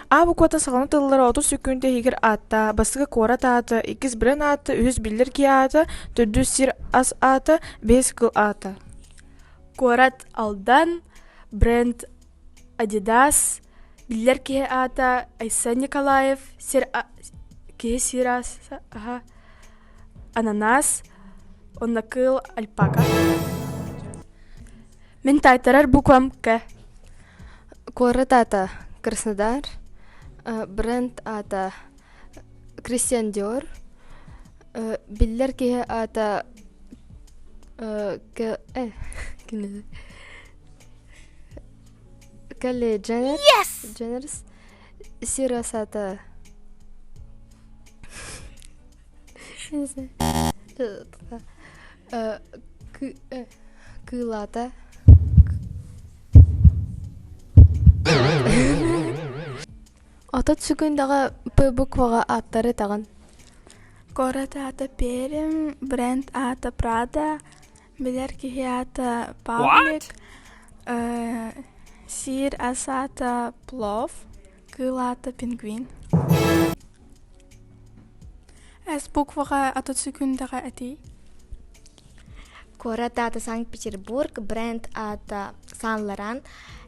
А буквата саҕаланар тыллара 30 сөкүүндэ иһигэр ааттаа, бастакы куорат аата, иккис бренд аата, үһүс биллэр киһи аата, төрдүс сир ас аата, бэһис кыл аата. Куорат Алдан, бренд Adidas, биллэр киһи аата Айсен Николаев, сир киһи сир аһа ананас, уонна кыыл альпака. Мин таайтарар буквам К. Куорат аата Краснодар, бренд аата Кристиан Диор, биллэр киһи аата Келли Дженнер, Дженнерс, Сирос аата Кыылаата 30 секундаҕа П букваҕа ааттары таҕын. Куорат аата Пермь, бренд аата Прада, билэр киһи аата Павлик, сиир ас аата плов, кыыл аата пингвин. С букваҕа 30 секундаҕа этий. Куорат аата Санкт-Петербург, бренд аата Сан-Лоран,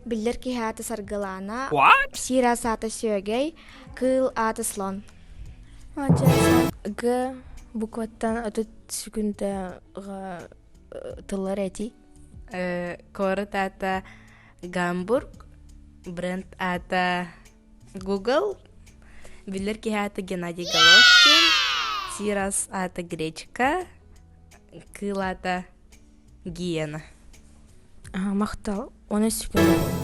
биллэр киһи аата Саргылаана, сиир ас аата Сүөгэй, кыыл аата Слон. Г букваттан 30 секундаҕа тыллар этий. Куорат аата Гамбург, бренд аата Google, биллэр киһи аата Геннадий Головкин, сиир ас аата гречка, кыыл аата гиена. Махтал. Оны секунда.